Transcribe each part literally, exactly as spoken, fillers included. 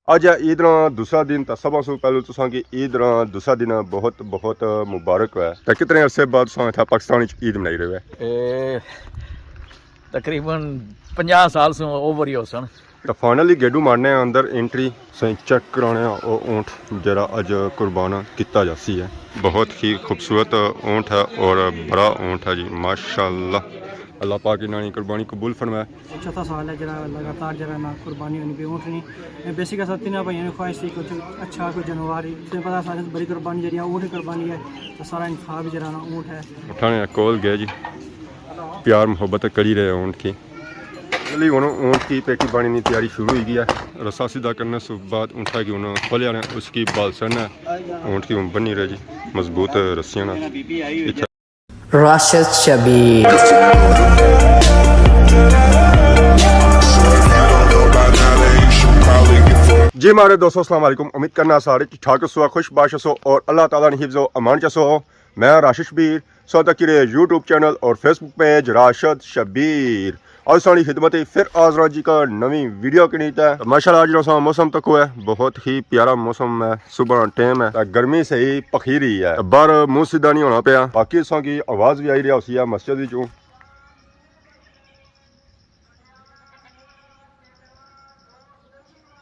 اج ہے عید نا دوسرا دن، تے سبھاں سوں پہلو تساں کی عید نا دوسرا دن بہت بہت مبارک ہوئے۔ تے کتنے عرصے بعد تساں اتھا پاکستان وچ عید منائی رہے ہوئے؟ اے تقریباً پنجاہ سال سوں اوور ہی ہوسن۔ تے فائنلی گیڈو مارنے آں اندر انٹری، سائیں چیک کرانے آں او اونٹ جیڑا اج قربان کیتا جاسی ہے۔ بہت ہی خوبصورت اونٹ ہے اور بڑا اونٹ ہے جی، ماشاءاللہ۔ اللہ پاک انہاں نی قربانی قبول فرمائے۔ چوتھا سال ہے جڑا لگاتار جڑا نا قربانی ہونی پئی اونٹ نی۔ بیسک اساں تیناں بھائیاں نی خواہش سی کچھ اچھا کوئی جانور ہی۔ تساں پتہ سارے بڑی قربانی جڑی ہے اونٹ قربانی ہے، تو سارا انتخاب جڑا نا اونٹ ہے۔ اٹھانے کول گئے جی، پیار محبت کری رہے اونٹ کی۔ چلی ہن اونٹ کی پیٹی بانی نی تیاری شروع ہوئی گئی ہے۔ رسا سیدھا کرنے سے بعد اونٹا کی ہن کھولیا نے، اس کی بال سن ہے۔ اونٹ کی ہن بنی رہے جی مضبوط رسیاں نال۔ راشد شبیر۔ جی ماڑے دوستو، السلام علیکم۔ امید کرنا سارے ٹھیک ٹھاک ہسو، خوش باش ہسو اور اللہ تعالیٰ نے حفظ و امان چ ہسو۔ میں راشد شبیر، سو تکی رہے یوٹیوب چینل اور فیس بک پیج راشد شبیر۔ اج ساڑی خدمت ہی پھر حاضر ہاں جی کا نویں ویڈیو کے نیت ہے۔ ماشاءاللہ اج نو سا موسم تکو ہے، بہت ہی پیارا موسم ہے، صبح نا ٹائم ہے، تے گرمی سے ہی پخی رہی ہے۔ باہر منہ سیدھا نہیں ہونا پیا، باقی تساں کی آواز بھی آئی رہا ہوسی ہے مسجد وچوں۔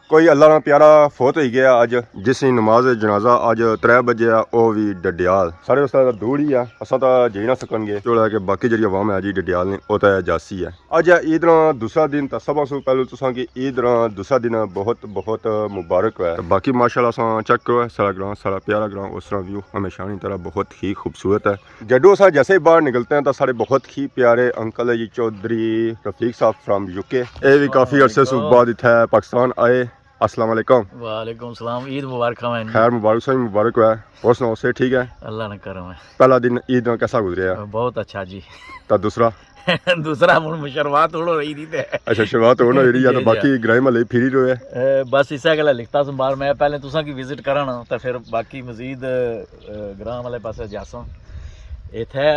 کوئی اللہ نا پیارا فوت ہوئی گیا اج، جس نی نماز جنازہ اج ترے بجے آ، او وی ڈڈیال۔ ساڑے واسطے تاں دور ہی آ، اساں تاں جائی نہ سکن گے۔ چلو کہ باقی جیڑی عوام ہے جی ڈڈیال نی، او تاں جاسی ہے۔ اج ہے عید نا دوسرا دن، تاں سبھاں سوں پہلو تساں کی عید نا دوسرا دن بہت بہت مبارک ہوئے۔ تاں باقی ماشاءاللہ اساں چیک کرو، ساڑا گراں، ساڑا پیارا گراں، اس طرح ویو ہمیشہ نی طرح بہت ہی خوبصورت ہے۔ جڈو اساں جیسے ہی باہر نکلتے ہیں تو سارے بہت ہی پیارے انکل ہے جی چودھری رفیق صاحب فرام یو کے، اے بھی کافی عرصے سے بعد اتھے پاکستان آئے۔ السلام علیکم۔ وعلیکم السلام، عید مبارک ہاں جی۔ خیر مبارک، سائیں مبارک ہوا۔ اور سناؤ، صحت ٹھیک ہے؟ اللہ نے کرم ہے۔ پہلا دن عید نا کیسا گزریا؟ بہت اچھا جی۔ تو دوسرا؟ دوسرا ہن شروعات ہن ہو رہی تھی تے۔ اچھا، شروعات ہن ہو رہی ہے، تو جی، جی۔ باقی گرائیں محلے پھری رہے؟ اے، بس اسے گلا لکھتا سوں باہر، میں پہلے تساں کی وزٹ کرن تے پھر باقی مزید، اے، گراں والے پاسے جاساں۔ اتھے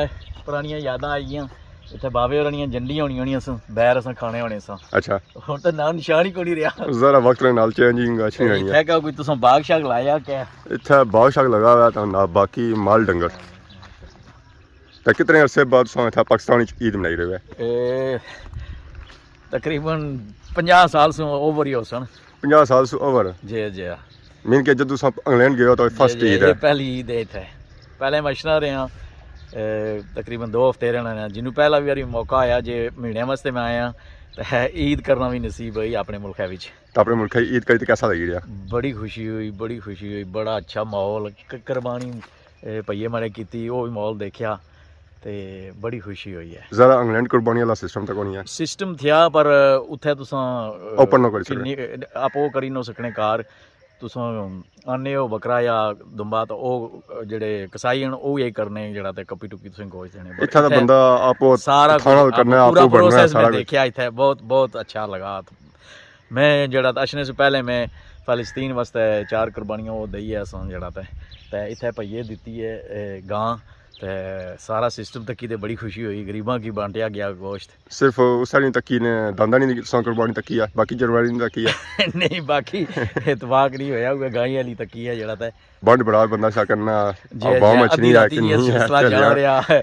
پرانیاں یاداں آئی گیاں، اتھے بابے ہوراں نیاں جنڈیاں ہونیاں ہونیاں سن، بیر اساں کھانے ہونے ساں۔ اچھا۔ ہن تے نام نشان ہی کوئی نہیں رہیا۔ ذرا وقت نے نال چینجنگ اچھی نہیں آئی ہے۔ اتھے کیا کوئی تساں باغ شاغ لایا کیا؟ اتھے باغ شاغ لگا ہوا تھا نا، باقی مال ڈنگر۔ تے کتنے عرصے بعد تساں اتھا پاکستان وچ عید منائی رہے ہوئے؟ اے، تقریباً پنجاہ سال سوں اوور ہی ہوسن۔ پنجاہ سال سوں اوور؟ جی، جی۔ مین کہ جدوں تساں انگلینڈ گئے ہو تو جی، فرسٹ جی، عید یہ ہے؟ پہلی عید ہے اتھے۔ پہلے میں اشنا رہا، اے، تقریباً دو ہفتے رہنا رہا۔ جنوں پہلا بھی موقع آیا جے مہینے واسطے میں آیا، تے عید کرنا بھی نصیب ہوئی اپنے ملکے وچ۔ تو اپنے ملک کی عید کری تو کیسا لگی رہا؟ بڑی خوشی ہوئی، بڑی خوشی ہوئی، بڑا اچھا ماحول، ق-، قربانی، اے، پہیے ماڑے کیتی، او بھی ماحول دیکھیا تے بڑی خوشی ہوئی ہے۔ ذرا انگلینڈ قربانی والا سسٹم تو کونی ہے؟ سسٹم تھیا، پر اتھے تساں، اے، اوپن نہ کری سکنے۔ کنی، اے، آپ او کری نہ سکنے کار۔ تساں آنے ہو بکرا یا دمبا، تو او جڑے کسائی ہن، او یہ کرنے جڑا تے کپی ٹکی تساں گوشت دینے۔ پر اتھا دا اتھے بندہ آپ سارا تھانا کچھ کرنا، آپ پورا آپ بننا پروسیس میں سارا کچھ۔ دیکھیا اتھے، بہت، بہت اچھا لگا۔ میں جڑا تے اچھنے سے پہلے میں فلسطین واسطے چار قربانیاں او دئی ہے اساں جڑا تے، تے اتھے پئیے دتی ہے، اے، گاں، تے سارا سسٹم تکی تے بڑی خوشی ہوئی، غریباں کی بانٹیا گیا گوشت۔ صرف اس آلی تکی نے، داندا نی ساں قربانی تکی ہے، باقی جانوراں نی تکی ہے؟ نہیں، باقی اتفاق نہیں ہویا، وہ گائیں والی تکی ہے جڑا تے۔ بنڈ بڑا بندہ شا کرنا، جی، عوام جی، اچھنی ادھی ہے راتی کہ یہ نہیں ہے، سلسلہ چلیا۔ چل رہا ہے۔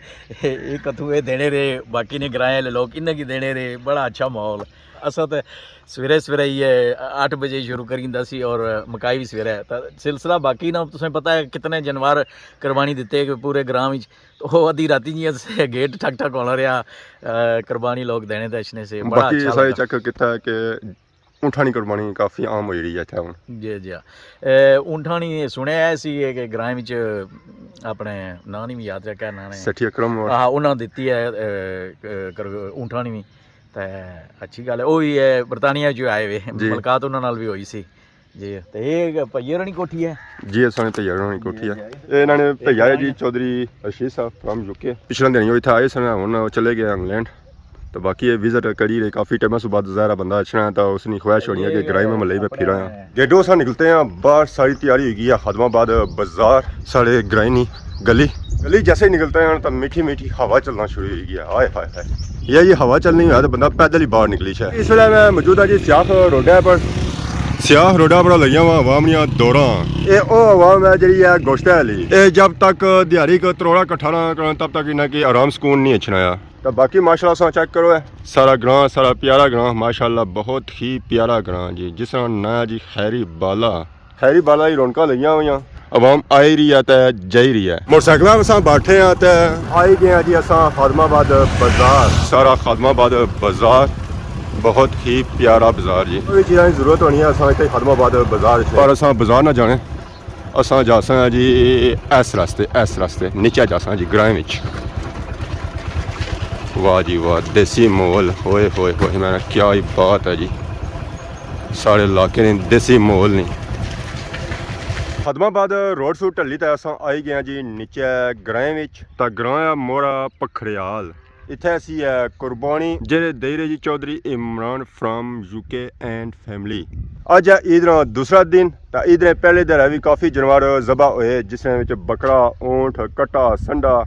ایک اتھوں یہ دینے رہے، باقی نے گرائیں والے لوگ انہیں کی دینے رہے، بڑا اچھا ماحول۔ اساں تے سویرے سویرے ہی ہے، اٹھ بجے شروع کری دا سی اور مکائی بھی سویرے۔ تے سلسلہ باقی نا، تساں پتہ ہے کتنے جانور قربانی دیتے کہ پورے گراں وچ، تو وہ ادھی راتی جی اسے گیٹ ٹھک ٹھک ہونا رہا، اے، قربانی لوگ دینے تے اچھنے سے، بڑا باقی اچھا سارے لگا۔ چیک کیتا ہے کہ اونٹھاں نی قربانی کافی عام ہوئی رہی ہے اتھے ہن۔ جی، جی۔ اے، اونٹھاں نی سنیا ہے سی کہ گرائیں وچ اپنے ناں نی بھی یاد رکھا ناں نے۔ سیٹھی اکرم اور ہاں، انہاں دتی ہے، اے، کر-، اونٹھاں نی بھی۔ تے اچھی گل ہے، او بھی ہے برطانیہ جو آئے ہوئے، جی۔ ملاقات انہاں نال بھی ہوئی سی۔ جی، تے اے بھیا ہورانی کوٹھی ہے؟ جی، اساں نے بھیا ہورانی کوٹھی ہے۔ جی، جی۔ اے انہاں نے بھیا ہے جی، چودھری رشید صاحب فرام یو کے۔ پچھلے دن ہی اتھے آئے سن، ہن چلے گئے انگلینڈ۔ تو باقی یہ وزٹ کری رہے کافی ٹائم سے بعد، ظاہر ہے بندہ اچھنا ہے تو اس نی خواہش ہونی ہے کہ گرائیں میں ملے میں پھر آیا۔ گیڈو اساں نکلتے ہیں باہر، ساری تیاری ہوئی گئی ہے خادم آباد بازار، ساڑے گرائیں نی گلی۔ گلی جیسے ہی نکلتے ہیں تو میٹھی میٹھی ہوا چلنا شروع ہوئی گئی ہے۔ ہائے ہائے ہائے، یہ، یہ ہوا چلنی ہے تو بندہ پیدل ہی باہر نکلی ہے۔ اس ویلے میں موجود ہاں جی سیاخ روڈ پر، سیاہ روڈا پر لگیاں ہوا عوام نیاں دوراں۔ اے او عوام ہے جڑی ہے گوشتہ آلی۔ اے جب تک دیہاڑی کو تروڑا کٹھا نہ کرن، تب تک انہاں کی آرام سکون نہیں اچھنا آ۔ تے باقی ماشاءاللہ ساں چیک کرو، اے سارا گراں، سارا پیارا گراں، ماشاءاللہ بہت ہی پیارا گراں جی، جس طرح ناں جی خیری بالا۔ خیری بالا ہی رونقاں لگیاں ہوئیاں، عوام آئی رہی ہے تے جائی رہی ہے۔ موٹر سائیکلاں اساں بیٹھے ہاں تے آئی گئے ہاں جی اساں خادم آباد بازار۔ سارا خادم آباد بازار بہت ہی پیارا بازار جی۔ کوئی چیزاں دی ضرورت ہونی ہے اساں اتھے خادم آباد بازار اچ، پر اساں بازار نہ جانے، اساں جاساں جی ایس راستے، ایس راستے نیچے جاساں جی گرائیں وچ۔ واہ جی واہ، دیسی ماحول، ہوئے ہوئے ہوئے، میں کیا ہی بات ہے جی۔ ساڑے علاقے نے دیسی ماحول نہیں۔ خادم آباد روڈ سو ٹلی تے اساں آئی گئے ہاں جی نیچے گرائیں وچ۔ تا گراں ہے موڑا پکھڑیال۔ اتھے اسی ہے قربانی جیڑے دئی رہے جی چوہدری عمران فرام یو کے اینڈ فیملی۔ اج ہے عید نا دوسرا دن، تا عید نے پہلے دن ہے بھی کافی جانور ذبح ہوئے، جس نے وچ بکرا، اونٹ، کٹا، سنڈا،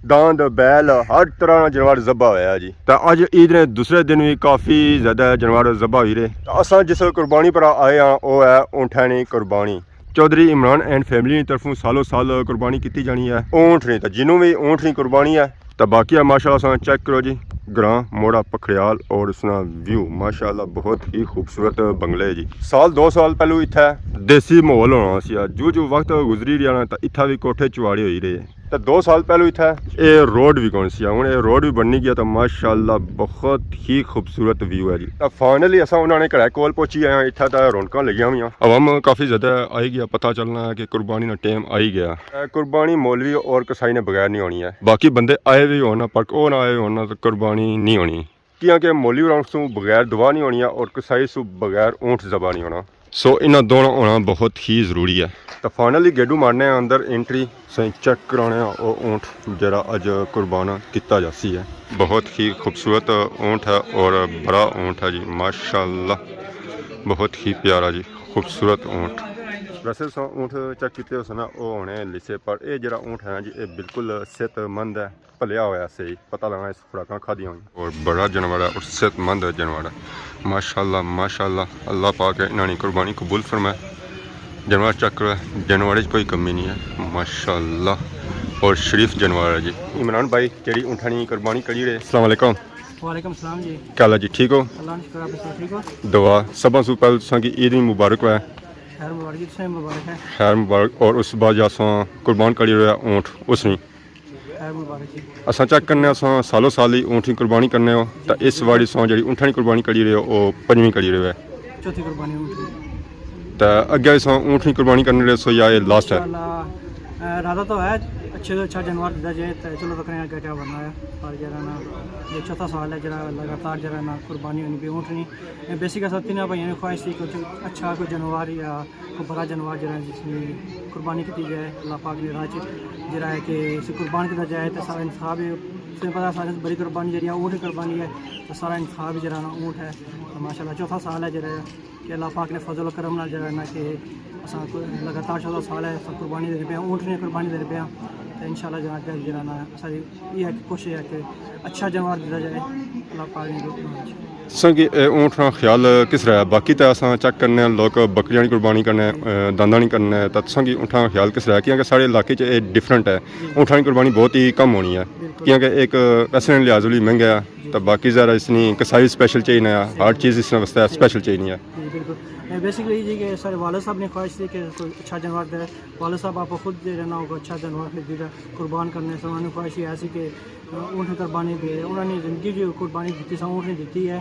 داند، بیل، ہر طرح نا جانور ذبح ہویا جی۔ تے اج عید نے دوسرے دن وی کافی زیادہ جانور ذبح ہوئی رہے۔ تے اساں جس قربانی پر آئے ہاں، او ہے اونٹھاں نی قربانی۔ چوہدری عمران اینڈ فیملی نی طرفوں سالو سال قربانی کیتی جانی ہے اونٹ نی۔ تے جنوں وی اونٹ نی قربانی ہے، تے باقی ہے ماشاءاللہ اساں چیک کرو جی، گراں موڑا پکھڑیال اور اس نا ویو ماشاءاللہ بہت ہی خوبصورت بنگلے جی۔ سال دو سال پہلو اتھے دیسی ماحول ہونا سی، جو جو وقت گزری رہیا نا، تے اتھا وی کوٹھے چواڑے ہوئی رہے۔ تے دو سال پہلو اتھے اے روڈ وی کون سی آ، ہن اے روڈ وی بننی گیا، تے ماشاءاللہ بہت ہی خوبصورت ویو ہے جی۔ تے فائنلی اساں انہاں نے گھرے کول پہنچی آئے ہاں، اتھے تے رونقاں لگیاں ہویاں، عوام کافی زیادہ آئی گیا، پتہ چلنا ہے کہ قربانی نا ٹائم آئی گیا۔ اے قربانی مولوی اور قصائی نے بغیر نہیں ہونی ہے، باقی بندے آئے وی ہونا پر او نہ آئے ہونا تے قربانی نہیں ہونی۔ کیاں کہ مولوی ہوراں سوں بغیر دعا نہیں ہونی اور قصائی سوں بغیر اونٹ ذبح نہیں ہونا۔ سو انہاں دونوں ہونا بہت ہی ضروری ہے۔ تے فائنلی گیڈو مارنے آں اندر انٹری، سائیں چیک کرانے آں او اونٹ جڑا اج قربان کیتا جاسی ہے۔ بہت ہی خوبصورت اونٹ ہے اور بڑا اونٹ ہے جی، ماشاءاللہ بہت ہی پیارا جی، خوبصورت اونٹ۔ ویسے سو اونٹ چیک کیتے ہو سنا او ہونے لسے، پر اے جڑا اونٹ ہے نا جی، اے بالکل صحت مند ہے۔ پلیا ہویا سی، پتہ لگنا اس خوراکاں کھادیاں ہوئیاں۔ اور بڑا جانور ہے اور صحت مند جانور ہے۔ ماشاءاللہ، ماشاءاللہ، اللہ پاک انہاں نی قربانی قبول فرمائے۔ جانور چیک کرو، جانور وچ کوئی کمی نہیں ہے، ماشاءاللہ، اور شریف جانور ہے جی۔ عمران بھائی، جیڑی اونٹھاں نی قربانی کری رہے۔ السلام علیکم۔ وعلیکم السلام جی۔ کیا حال ہے جی، ٹھیک ہو؟ اللہ کا شکر، آپ سب ٹھیک ہو؟ دعا، سبھاں سوں پہلے تساں کی عید وی مبارک ہوئے۔ خیر مبارک جی، تساں مبارک ہے۔ خیر مبارک، اور اس بعد جاساں قربان کری رہے اونٹ اس نی۔ خیر مبارک جی۔ اساں چیک کرنے آں، اساں سالو سال ہی اونٹ نی قربانی کرنے ہو، تے اس واری اساں جیڑی اونٹاں نی قربانی کری رہے ہو، او پنجویں کری رہے ہو۔ چوتھی قربانی اونٹ نی۔ تے اگے اساں اونٹ نی قربانی کرنے رہے سو یا اے لاسٹ ہے؟ انشاءاللہ، اے، ارادہ تو ہے اچھے تو اچھا جانور دیتا جائے، تے چلو تکنے اگے کیا بننا ہے۔ پر جیڑا نا، یہ چوتھا سال ہے جیڑا لگاتار جیڑا نا قربانی ہونی پئی اونٹ نی۔ اے بیسک اساں تیناں بھائیاں نی خواہش سی کہ اچھا کوئی جانور یا کوئی بڑا جانور جیڑا جس نی قربانی کیتی جائے اللہ پاک نے راہ چ، جیڑا ہے کہ اسے قربان کیتا جائے تے سارا انصاف ہے۔ تساں پتہ سارے بڑی قربانی جیڑی ہے اونٹ قربانی ہے، تے سارا انصاف جیڑا نا اونٹ ہے۔ تے ماشاءاللہ چوتھا سال ہے جیڑا ہے کہ اللہ پاک نے فضل و کرم نال جیڑا نا کہ اساں کو لگاتار چوتھا سال ہے اساں قربانی دے پے آں، اونٹ نے قربانی دے پے آں۔ تے انشاءاللہ جیڑا کہ جیڑا نا ساری یہ ہے کہ کوشش ہے کہ اچھا جانور دیتا جائے اللہ پاک نے۔ سنگی، اے اونٹاں خیال کس طرح ہے؟ باقی تے اساں چیک کرنے ہیں، لوگ بکریاں نی قربانی کرنے، اے، دانداں نی کرنے، تے سنگی اونٹاں خیال کس طرح ہے؟ کیونکہ ساڑے علاقے چ اے ڈفرنٹ ہے، اونٹاں نی قربانی بہت ہی کم ہونی ہے، بالکل۔ کیونکہ ایک پیسے نے لحاظ وی مہنگا ہے، جی۔ تے باقی ظاہر ہے اس نی کسائی سپیشل چاہیے، ہر چیز اس واسطے سپیشل چاہیے۔ جی، بالکل۔ اے بیسیکلی جی کہ سارے والد صاحب نے خواہش تھی کہ کوئی اچھا جانور دے، والد صاحب آپ خود جیڑا نا او اچھا جانور خریدی تے قربان کرنے سے، انہاں نی خواہش یہ سی کہ اونٹ قربانی دے، انہاں نے زندگی جو قربانی دیتی سا، اونٹ نے دیتی ہے،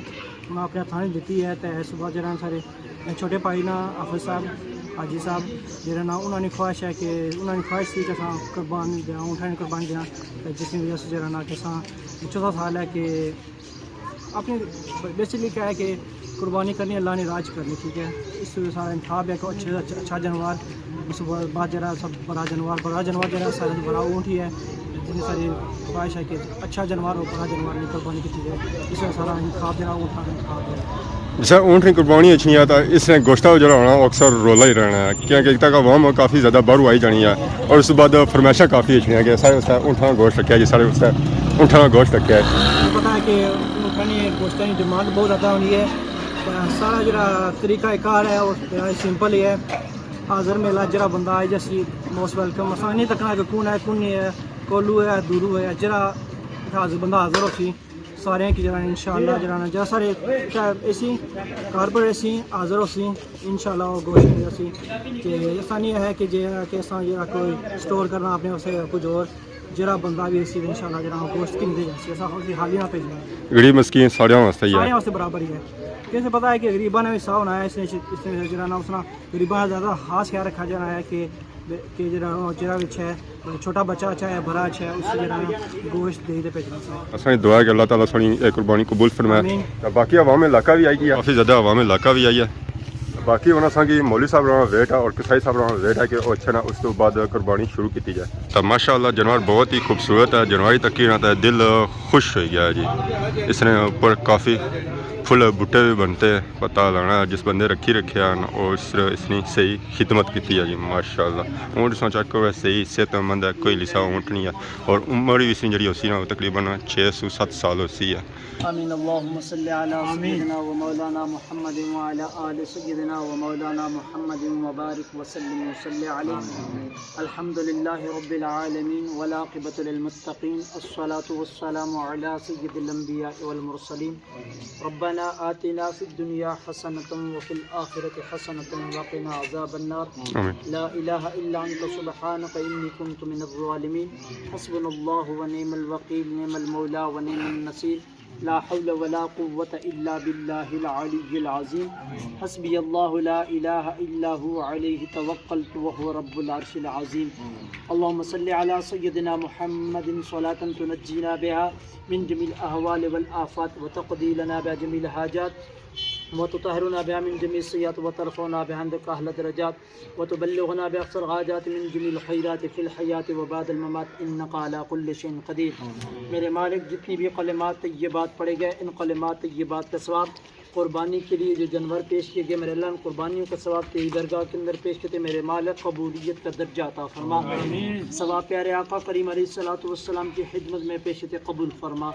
انہاں اپنے ہتھاں نے دیتی ہے۔ تے اس بعد جیڑا سارے چھوٹے بھائی نا حافظ صاحب، حاجی صاحب جیڑا نا، انہاں نی خواہش ہے کہ، انہاں نی خواہش سی کہ اساں قربانی دیاں، اونٹاں نی قربانی دیاں۔ تے جس نی وجہ سے جیڑا نا کہ اساں چوتھا سال ہے کہ اپنی بیسکلی کیا ہے کہ قربانی کرنی اللہ نے راہ چ کرنی، ٹھیک ہے۔ اس سے سارا انتخاب ہے کہ اچھے، اچھا، اچھا جانور، اس بعد جیڑا سب بڑا جانور، بڑا جانور جیڑا سارے سے بڑا اونٹ ہی ہے۔ جس نی ساری خواہش ہے کہ اچھا جانور ہو، بڑا جانور نی قربانی کیتی جائے۔ اس سے سارا انتخاب جیڑا اونٹ کا انتخاب ہے۔ جسے اونٹ نی قربانی اچھنی ہے تو اس نے گوشتہ جیڑا ہونا وہ اکثر رولا ہی رہنا ہے، کیونکہ ایک تک عوام کافی زیادہ باہروں آئی جانی ہے اور اس بعد فرمائشاں کافی اچھنیاں کہ سارے واسطے اونٹاں نا گوشت رکھیا جی، سارے واسطے اونٹاں نا گوشت رکھیا ہے۔ تمہیں پتہ ہے کہ اونٹاں نی گوشتاں نی ڈیمانڈ بہت زیادہ ہونی ہے، سارا جڑا طریقہ کار ہے، وہ بڑا سمپل ہی ہے۔ حاضر میلہ، جڑا بندہ آئی جاسی، موسٹ ویلکم۔ اساں نہیں تکنا کہ کون ہے، کون نہیں ہے، کولو ہے، دورو ہے، جڑا حاضر، بندہ حاضر ہوسی، سارے کی جڑا انشاءاللہ جڑا نا، جڑا سارے اسی گھر پر اسی حاضر ہوسی، انشاءاللہ وہ گوشت دے سی۔ کہ ایسا نہیں ہے کہ جے کہ اساں جڑا کوئی سٹور کرنا اپنے واسطے یا کچھ اور، جڑا بندہ بھی اسی انشاءاللہ جڑا گوشت کی نہیں دے سی، اساں اسی حالی نہ بھیجنا۔ غریب مسکین ساریاں واسطے ہی ہے۔ ساریاں واسطے برابر ہی ہے۔ کسے پتہ ہے کہ غریباں نے بھی ساہ ہونا ہے، اس نے، اس نے جڑا نا اس نا غریباں نا زیادہ خاص خیال رکھا جانا ہے کہ، کہ جڑا، جڑا وچ ہے، چھوٹا بچہ اچھا ہے، بڑا اچھا ہے، اس جڑا نا گوشت دے دے بھیجنا سا۔ اساں دعا ہے کہ اللہ تعالیٰ ساڑی اے قربانی قبول فرمائے۔ آمین۔ تے باقی عوام علاقہ بھی آئی گیا، کافی زیادہ عوام علاقہ بھی آئی ہے۔ باقی ہن اساں کی مولوی صاحب رہا ویٹ ہے اور قصائی صاحب رہا ویٹ ہے کہ وہ اچھے نا اس تو بعد قربانی شروع کیتی جائے۔ تو ماشاءاللہ جانور بہت ہی خوبصورت ہے، جانور ہی تکی نا تے دل خوش ہوئی گیا ہے جی۔ اس نے اوپر کافی پھل بوٹے بھی بنتے، پتہ لانا جس بندے رکھی رکھیا نا، اور اس، اس نے صحیح خدمت کیتی ہے جی ماشاءاللہ۔ اونٹ سو چیک کرو، صحیح صحت مند ہے، کوئی لسا اونٹ نہیں ہے، اور عمر بھی اس نے جڑی ہوسی نا، وہ تقریباً چھ سو ست سال ہوسی ہے۔ آمین۔ اللهم صل على سيدنا ومولانا محمد وعلى آل سيدنا ومولانا محمد وبارك وسلم وصل عليه۔ الحمد لله رب العالمين والعاقبة للمتقين، الصلاة والسلام على سيد الأنبياء والمرسلين۔ ربنا آتنا في الدنيا حسنة وفي الآخرة حسنة وقنا عذاب النار۔ آمين۔ لا إله إلا أنت سبحانك إني كنت من الظالمين۔ حسبنا الله ونعم الوكيل، نعم المولى ونعم النصير۔ لا حول ولا قوة إلا بالله العلي العظيم۔ حسبي الله لا إله إلا هو عليه توكلت وهو رب العرش العظيم۔ اللهم صل على سيدنا محمد صلاة تنجينا بها من جميع الأهوال والآفات وتقضي لنا بها جميع الحاجات وتطهرنا بها من جميع السيئات وترفعنا بها عندك أعلى الدرجات وتبلغنا بأقصى الغايات من جميع الخيرات في الحياة وبعد الممات إنك على كل شيء قدير۔ میرے مالک، جتنی بھی کلمات طیبات پڑھے گئے، ان کلمات طیبات کا ثواب قربانی کے لیے جو جانور پیش کیے گئے، میرے اللہ، ان قربانیوں کا ثواب تیری درگاہ کے اندر پیش کرتے، میرے مالک، قبولیت کا درجہ عطا فرما۔ ثواب پیارے آقا کریم علیہ الصلوۃ والسلام کی خدمت میں پیش کرتے قبول فرما۔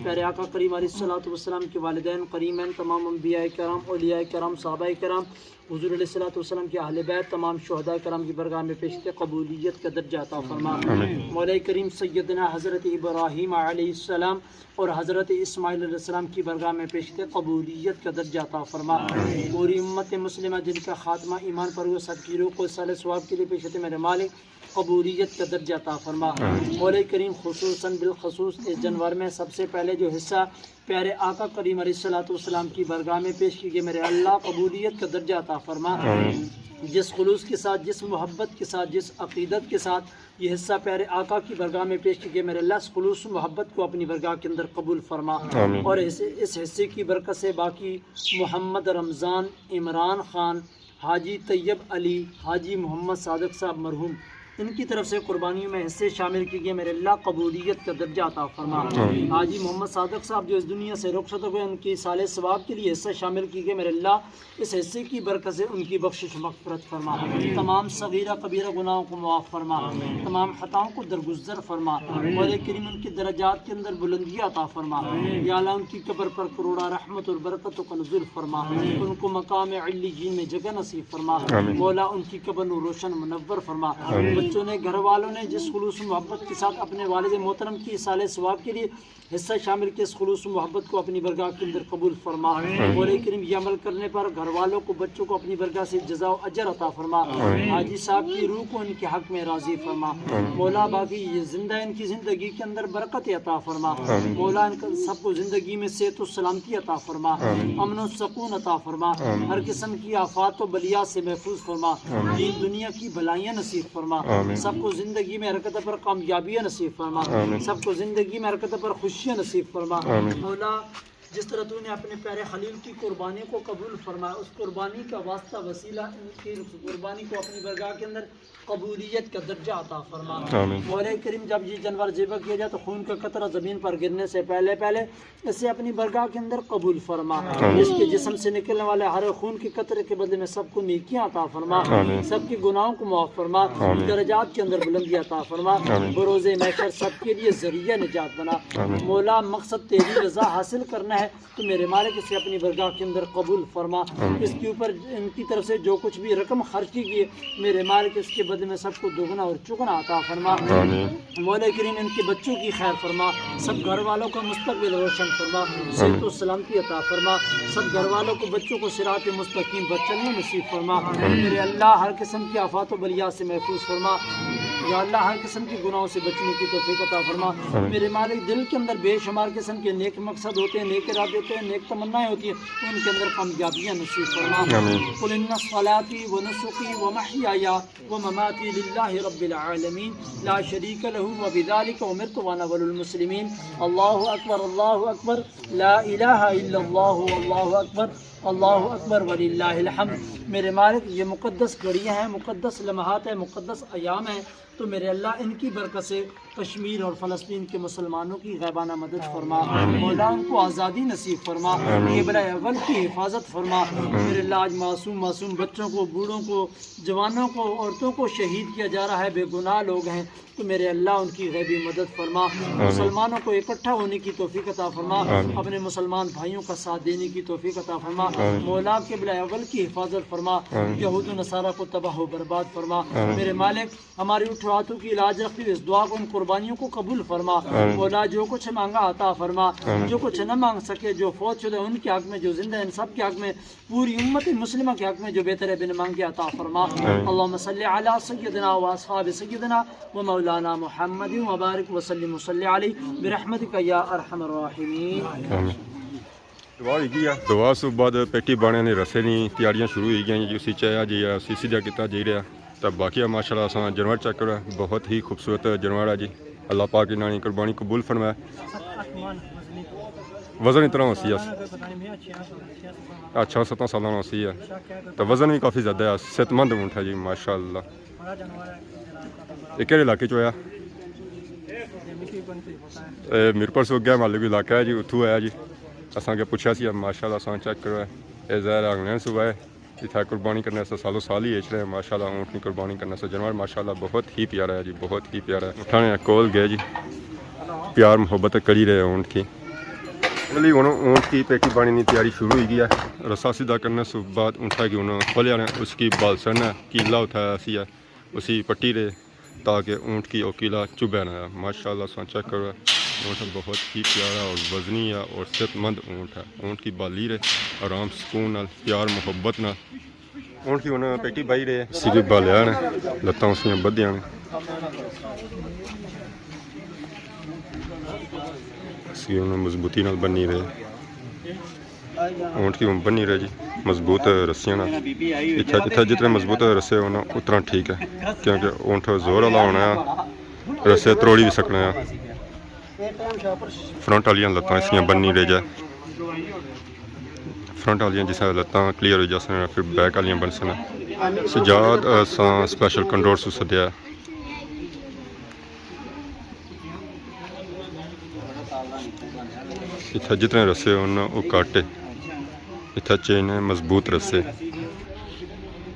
پیارے آقا کریم علیہ الصلوۃ والسلام کے والدین، قریبین، تمام انبیاء کرام، اولیاء کرام، صحابہ کرام، حضور علیہ الصلوۃ والسلام کے اہل بیت، تمام شہداء کرام کی برگاہ میں پیش کرتے قبولیت کا درجہ عطا فرما۔ آمین۔ مولا کریم سیدنا حضرت ابراہیم علیہ السلام اور حضرت اسماعیل علیہ السلام کی برگاہ میں پیش کرتے قبولیت کا درجہ عطا فرما۔ آمین۔ پوری امت مسلمہ جن کا خاتمہ ایمان پر ہوا، سب کی روح کو ایصال ثواب کے لیے پیش کرتے میرے مالک، قبولیت کا درجہ عطا فرما۔ آمین۔ مولا کریم خصوصاً بالخصوص اس جانور میں سب سے پہلے جو حصہ پیارے آقا کریم علیہ الصلوۃ والسلام کی برگاہ میں پیش کی گئی، میرے اللہ قبولیت کا درجہ عطا فرما۔ آمین۔ جس خلوص کے ساتھ، جس محبت کے ساتھ، جس عقیدت کے ساتھ یہ حصہ پیارے آقا کی برگاہ میں پیش کی گئی، میرے اللہ اس خلوص محبت کو اپنی برگاہ کے اندر قبول فرما۔ آمین۔ اور اس، اس حصے کی برکت سے باقی محمد رمضان، عمران خان، حاجی طیب علی، حاجی محمد صادق صاحب مرحوم، ان کی طرف سے قربانیوں میں حصے شامل کیے گئے، میرے اللہ قبولیت کا درجہ عطا فرما۔ آمین۔ حاجی محمد صادق صاحب جو اس دنیا سے رخصت ہو گئے، ان کی ایصال ثواب کے لیے حصہ شامل کیے گئے، میرے اللہ اس حصے کی برکت سے ان کی بخشش و مغفرت فرما۔ آمین۔ تمام صغیرہ کبیرہ گناہوں کو معاف فرما۔ آمین۔ تمام خطاؤں کو درگزر فرما۔ آمین۔ مولا کریم ان کے درجات کے اندر بلندی عطا فرما۔ آمین۔ یا اللہ ان کی قبر پر کروڑا رحمت اور برکتوں کا نزول فرما۔ آمین۔ ان کو مقام علیین میں جگہ نصیب فرما۔ آمین۔ مولا ان کی قبر نو روشن منور فرما۔ آمین۔ بچوں نے، گھر والوں نے جس خلوص و محبت کے ساتھ اپنے والد محترم کی ایصال ثواب کے لیے حصہ شامل کے اس خلوص و محبت کو اپنی برگاہ کے اندر قبول فرما۔ آمین۔ مولا کریم یہ عمل کرنے پر گھر والوں کو، بچوں کو اپنی برگاہ سے جزا و اجر عطا فرما۔ آمین۔ حاجی صاحب کی روح کو ان کے حق میں راضی فرما۔ آمین۔ مولا باقی یہ زندہ ان کی زندگی کے اندر برکت عطا فرما۔ آمین۔ مولا ان کا سب کو زندگی میں صحت و سلامتی عطا فرما۔ آمین۔ امن و سکون عطا فرما۔ آمین۔ ہر قسم کی آفات و بلیات سے محفوظ فرما۔ آمین۔ دین دنیا کی بھلائیاں نصیب فرما۔ آمین۔ سب کو زندگی میں ہر قدم پر کامیابیاں نصیب فرما۔ آمین۔ سب کو زندگی میں ہر قدم پر خوشیاں نصیب فرما۔ آمین۔ مولا، جس طرح تو نے اپنے پیارے خلیل کی قربانی کو قبول فرمایا، اس قربانی کا واسطہ وسیلہ ان کی قربانی کو اپنی برگاہ کے اندر قبولیت کا درجہ عطا فرما۔ آمین۔ مولا کریم، جب یہ جانور ذبح کیا جائے تو خون کا قطرہ زمین پر گرنے سے پہلے پہلے اسے اپنی برگاہ کے اندر قبول فرما۔ آمین۔ اس کے جسم سے نکلنے والے ہر خون کے قطرے کے بدلے میں سب کو نیکیاں عطا فرما۔ آمین۔ سب کے گناہوں کو معاف فرما۔ آمین۔ درجات کے اندر بلندی عطا فرما۔ آمین۔ بروز محشر سب کے لیے ذریعہ نجات بنا۔ آمین۔ مولا، مقصد تیری رضا حاصل کرنا ہے، تو میرے مالک اسے اپنی برگاہ کے اندر قبول فرما۔ آمین۔ اس کے اوپر ان کی طرف سے جو کچھ بھی رقم خرچ کی گئی ہے، میرے مالک اس کے بدلے میں سب کو دوگنا اور چگنا عطا فرما۔ آمین۔ مولا کریم ان کے بچوں کی خیر فرما، سب گھر والوں کا مستقبل روشن فرما، صحت و سلامتی عطا فرما، سب گھر والوں کو، بچوں کو صراط مستقیم پر چلنا نصیب فرما۔ آمین۔ میرے اللہ ہر قسم کی آفات و بلیات سے محفوظ فرما۔ یا اللہ ہر قسم کے گناہوں سے بچنے کی توفیق عطا فرما۔ آمین۔ میرے مالک دل کے اندر بے شمار قسم کے نیک مقصد ہوتے ہیں، نیک ارادے ہوتے ہیں، نیک تمنائیں ہوتی ہیں، ان کے اندر کامیابیاں نصیب فرما۔ آمین۔ قل ان صلاتی و نسخی و محیایا ومماتی للہ رب العالمین لا شریک لہ وبذالک امرت وانا اول المسلمین۔ اللہ اکبر، اللہ اکبر، لا الہ الا اللہ، اللہ اکبر، اللہ اکبر وللہ الحمد۔ میرے مالک، یہ مقدس گھڑیاں ہیں، مقدس لمحات ہیں، مقدس ایام ہیں، تو میرے اللہ ان کی برکت سے کشمیر اور فلسطین کے مسلمانوں کی غیبانہ مدد فرما۔ آمین۔ مولا ان کو آزادی نصیب فرما۔ آمین۔ قبلہ اول کی حفاظت فرما۔ آمین۔ میرے اللہ آج معصوم معصوم بچوں کو، بوڑھوں کو، جوانوں کو، عورتوں کو شہید کیا جا رہا ہے، بے گناہ لوگ ہیں، تو میرے اللہ ان کی غیبی مدد فرما۔ آمین۔ مسلمانوں کو اکٹھا ہونے کی توفیق عطا فرما۔ آمین۔ اپنے مسلمان بھائیوں کا ساتھ دینے کی توفیق عطا فرما۔ آمین۔ مولا قبلہ اول کی حفاظت فرما۔ آمین۔ یہود و نصارہ کو تباہ و برباد فرما۔ آمین۔ میرے مالک، ہماری اٹھو ہاتھوں کی لاج رکھتی ہوئی اس دعا کو، ان قربانیوں کو قبول فرما۔ آمین۔ مولا جو کچھ مانگا عطا فرما۔ آمین۔ جو کچھ نہ مانگ سکے، جو فوت شدہ ان کے حق میں، جو زندہ ہیں ان سب کے حق میں، پوری امت مسلمہ کے حق میں جو بہتر ہے بن مانگے عطا فرما۔ آمین۔ اللہم صلی علی سیدنا و اصحاب سیدنا و مولانا محمد وبارک وسلم وصلی علیہ برحمتک یا ارحم الراحمین۔ آمین۔ دعا ہوئی گئی ہے۔ دعا سے بعد پیٹی بانے نے رسے نی تیاریاں شروع ہوئی گئیاں جی، اسی چایا جی، اسی سیدھا کیتا جائی رہیا۔ تے باقی ماشاءاللہ اساں جانور چیک کرو، بہت ہی خوبصورت جانور ہے جی۔ اللہ پاک انہاں نی قربانی قبول فرمائے۔ وزن اتنا ہوسی ہے؟ اچھا، ستاں سالاں ہوسی ہے۔ تے وزن بھی کافی زیادہ ہے، صحت مند اونٹ ہے جی ماشاءاللہ۔ یہ کہڑے علاقے چ ہویا؟ اے میرپور سے اگے مالک علاقہ ہے جی، اتھوں آیا جی۔ اساں کے پوچھا سی، ماشاءاللہ اساں چیک کرو، اے ظاہر ہے انگلینڈ صوبہ ہے۔ اتھا قربانی کرنے سے سالوں سال ہی اچ رہے ہیں، ماشاءاللہ اونٹ نی قربانی کرنے سے جانور ماشاءاللہ بہت ہی پیارا ہے جی، بہت ہی پیارا ہے۔ اٹھانے کول گئے جی، پیار محبت کری رہے اونٹ کی۔ ولی ہن اونٹ کی پیٹی بانی نی تیاری شروع ہوئی گئی ہے۔ رسا سیدھا کرنے سے بعد اونٹا کی ہن کھولیا نے، اس کی بال سڑنا کیلا اٹھایا سی ہے، اسی پٹی رہے تاکہ اونٹ کی او کیلا چبھے نہ۔ ماشاءاللہ ساں چیک کرو، اونٹ بہت ہی پیارا اور وزنی ہے اور صحت مند اونٹ ہے۔ اونٹ کی بالی رہے آرام سکون نال، پیار محبت نال۔ اونٹ کی ہن پیٹی بائی رہے، اسی کی بالیا نے، لتاں اس نیاں بدھیاں نے۔ اسی ہن مضبوطی نال بنی رہے۔ اونٹ کی ہن بنی رہے جی، مضبوط رسیاں نال۔ اتھا، اتھا جتنے مضبوط رسے ہونا، اتنا ٹھیک ہے، کیونکہ اونٹ زور والا ہونا ہے، رسے تروڑی بھی سکنا ہے۔ فرنٹ والیاں لتاں اس نیاں بننی رہ جائے۔ فرنٹ والیاں جس طرح لتاں کلیئر ہوئی جاسن، پھر بیک والیاں بنسن۔ سجاد اساں سپیشل کنڈور سو سدیا۔ اتھا جتنے رسے ہن او کٹ ہے۔ اتھا چین ہے مضبوط رسے۔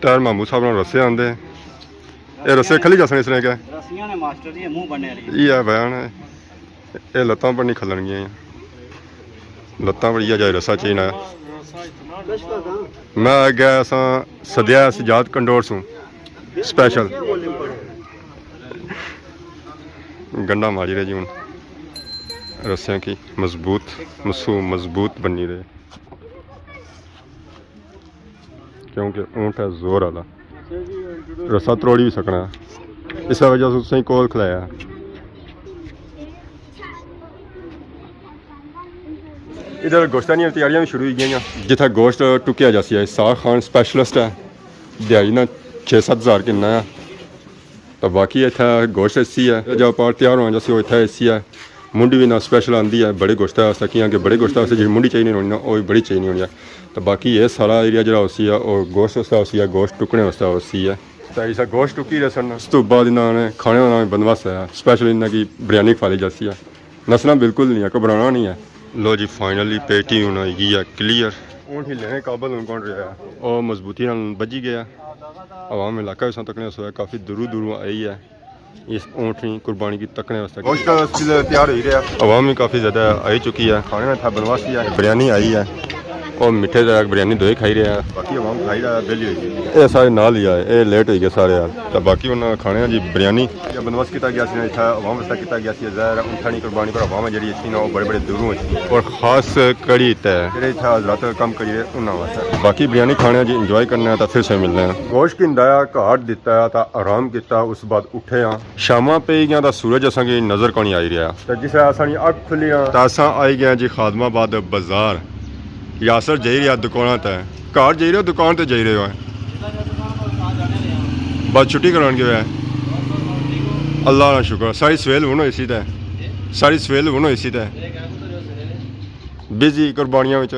ٹائر مامو صاحب نال رسے آندے۔ اے رسے کھلی جاسن اس نے کیا؟ رسیاں نے ماسٹر جی منہ بننے والی۔ یہ ہے بیان ہے۔ اے لتاں پر نہیں کھلن گیاں۔ لتاں پر یہ جائے رسا چین آیا۔ میں گیا ساں سدیا سجاد کنڈور سوں سپیشل۔ گنڈا ماری رہے جی ہن۔ رسیاں کی مضبوط، مسو مضبوط بنی رہے۔ کیونکہ اونٹ ہے زور والا، رسا تروڑی بھی سکنا ہے۔ اس وجہ سے تساں کول کھلایا۔ ادھر گوشتاں نیاں تیاریاں بھی شروع ہوئی گئیاں۔ جتھا گوشت ٹکیا جاسی ہے، اسحاق خان سپیشلسٹ ہے، دیہاڑی نا چھ ست ہزار کننا ہے۔ تو باقی اتھا گوشت ایسی ہے، جب پار تیار ہونا جاسی، وہ اتھا ایسی ہے۔ منڈی بھی نہ سپیشل آندی ہے بڑے گوشت واسطے، کیاں کہ بڑے گوشت واسطے جی منڈی چاہیے ہونی نا، وہ بھی بڑی چاہیے ہونی ہے۔ تو باقی یہ سارا ایریا جڑا ہوسی ہے، وہ گوشت واسطے ہوسی ہے، گوشت ٹکنے واسطے ہوسی ہے۔ تو ایسا گوشت ٹکی رہے سن، اس تو بعد انہاں نے کھانے والا بندوبست ہے، سپیشل انہاں کی بریانی کھوالی جاسی ہے۔ نسنا بالکل نہیں ہے، گھبرانا نہیں ہے۔ لو جی، فائنلی پیٹی ہن ہوئی گئی ہے کلیئر۔ اونٹ ہی لینے قابل ہن کون رہا ہے؟ او مضبوطی نال بجی گیا۔ عوام علاقہ اس تکنے سویا کافی دوروں دوروں آئی ہے۔ اس اونٹنی قربانی کی تکنے واسطے۔ گوشت اس ویلے تیار ہوئی رہیا۔ عوام بھی کافی زیادہ آئی چکی ہے۔ کھانے میں تھا بنواسی ہے۔ بریانی آئی ہے۔ اور میٹھے ذرا بریانی دوئے کھائی رہے ہیں۔ باقی عوام کھائی رہا ہے، بیلی ہوئی گئی۔ اے سارے نال ہی آئے، اے لیٹ ہوئی گئے سارے یار۔ تے باقی انہاں کھانے جی بریانی۔ یہ بندوبست کیتا گیا سی، اتھا عوام واسطے کیتا گیا سی۔ ظاہر ہے اونٹنی قربانی پر عوام جڑی اچھی نا، وہ بڑے بڑے دوروں اچھی۔ اور خاص کڑی تے جڑے اتھا حضرات کم کری رہے انہاں واسطے۔ باقی بریانی کھانے جی، انجوائے کرنے ہیں، تو پھر سے ملنے ہیں۔ گوشت کی اندایا گھاٹ دیتا ہے، تا آرام کیتا، اس بعد اٹھے ہاں۔ شاماں پئی گیاں تا سورج اساں کی نظر کونی آئی رہیا۔ تے جس ویلے اساں نی اکھ کھلی آ، تے اساں آئی گئے جی خادم آباد بازار۔ یاسر جائی رہیا دکاناں تے۔ گھر جائی رہیا، دکان تے جائی رہیا ہے؟ بس چھٹی کران گیا ہے۔ اللہ نا شکر، ساری سویل ہن ہوئی سی تے۔ ساری سویل ہن ہوئی سی تے۔ بزی قربانیاں وچ۔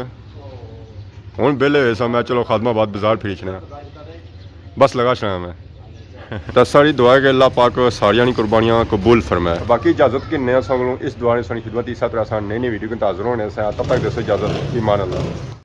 ہن ویلے ہوئے ساں، میں چلو خادم آباد بازار پھری چھڑیاں۔ بس لگا چھڑیاں میں۔ تے ساری دعا ہے کہ اللہ پاک ساریاں نی قربانیاں قبول فرمائے۔ باقی اجازت گھننے آں اساں کولوں، اس دعا نے ساڑی خدمت، اس طرح اساں نئی نئی ویڈیو کن حاضر ہونے سے۔ تب تک دیسو اجازت، ایمان اللہ۔